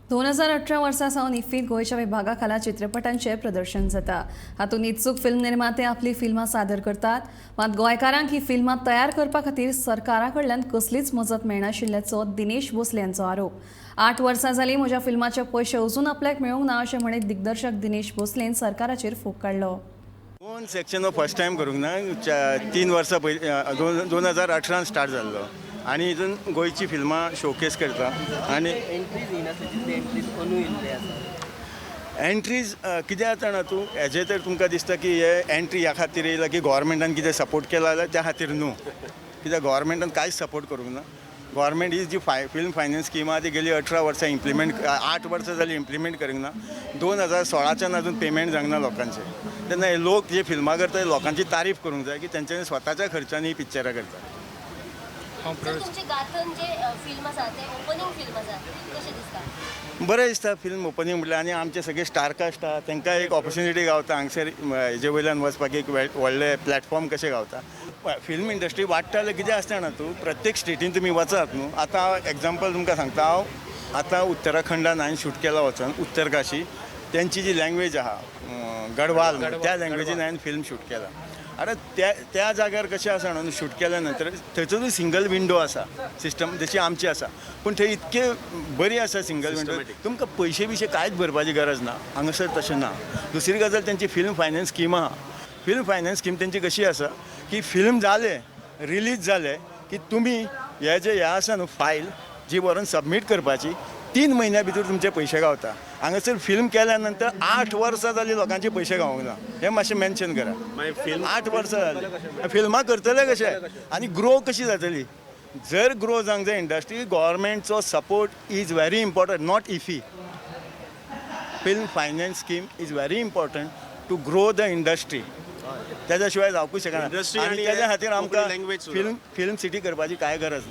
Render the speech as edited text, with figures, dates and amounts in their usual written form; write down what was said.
2018 वर्सा सावन इफ्फीत गोंयच्या विभागा खाला चित्रपटांचें प्रदर्शन जाता. हातूंत इत्सूक फिल्म निर्माते आपली फिल्मां सादर करतात. मात गोंयकारांक ही फिल्मां तयार करपा खातीर सरकारा कडल्यान कसलीच मजत मेळनाशिल्ल्याचो दिनेश भोसले हांचो आरोप. 8 वर्सां जालीं, म्हज्या फिल्माचे पयशे अजून आपल्याक मेळूंक ना, अशें म्हणीत दिग्दर्शक दिनेश भोसलेन सरकाराचेर फोग काडलो. गोवन सेक्शन हो फर्स्ट टायम करूंक ना. 3 वर्सां पयलीं 2018न स्टार्ट जाल्लो आनी हितून गोंयची फिल्मां शोकेस करता आनी एंट्रीज येयनासले, जितले एंट्रीज अंदू येयल्ले आसा. एंट्रीज कितें जाता जाणा तूं, हेजें तर तुमकां दिसता की हे एंट्री ह्या खातीर येयला की गोवोरमेंटान कितें सपोर्ट केला जाल्यार त्या खातीर न्हू. कित्याक गोवोरमेंटान कांयच सपोर्ट करूंक ना. गोवोरमेंट ही जी फिल्म फायनान्स स्कीम आहा, ती गेली 18 वर्सां इम्प्लिमेंट, 8 वर्सां जालीं इम्प्लिमेंट करूंक ना. 2016च्यान अजून पेमेंट जावंक ना लोकांचें. तेन्ना हे लोक जे फिल्मां करता, हे लोकांची तारीफ करूंक जाय की तेंच्यांनी स्वताच्या खर्चानी ही पिक्चरां करता. सर, तुमचे गाथन जे फिल्म आसा, ते ओपनिंग फिल्म आसा, कशें दिसता? बरें दिसता. फिल्म ओपनींग म्हटल्यार आनी आमचे सगळे स्टार कास्ट आहा, तांकां एक ऑपॉर्च्युनिटी गावता हांगसर हेजे वयल्यान वचपाक, एक व्हडलें प्लॅटफॉर्म कशें गावता. फिल्म इंडस्ट्री वाडटा जाल्यार कितें आसता जाणा तूं, प्रत्येक स्टेटीन तुमी वचात न्हू. आतां एग्जाम्पल तुमकां सांगता हांव, आतां उत्तराखंडान हांवें शूट केला वचोन उत्तरकाशी. तेंची जी लँग्वेज आहा, गडवाल म्हणून, त्या लँग्वेजीन हांवें फिल्म शूट केला. आतां त्या त्या जाग्यार कशें आसा म्हणून, शूट केल्या नंतर थंयसरूय सिंगल विंडो आसा सिस्टम जशी आमची आसा, पूण थंय इतके बरी आसा सिंगल विंडो, तुमकां पयशे बिशे कांयच भरपाची गरज ना. हांगासर तशें ना. दुसरी गजाल, तेंची फिल्म फायनान्स स्कीम आहा. फिल्म फायनान्स स्कीम तेंची कशी आसा की फिल्म जालें, रिलीज जालें की तुमी हे जे हे आसा न्हू, फायल जी व्हरून सबमीट करपाची, 3 म्हयन्या भितर तुमचे पयशे गावता. हांगासर फिल्म केल्या नंतर 8 वर्सां जालीं, लोकांचे पयशे गावूंक ना. हें मातशें मेन्शन करा. मागीर फिल्म 8 वर्सां जालीं, फिल्मां करतले कशे आनी ग्रो कशी जातली? जर ग्रो जावंक जाय industry, गोवोरमेंटचो support is very important, not IFFI. Film finance scheme is very important to grow the industry. त्याच्या शिवाय जावपूच शकना. Industry आनी आणि त्याच्या खातीर आमकां कोंकणी language सुद्दां. फिल्म सिटी करपाची कांय गरज ना.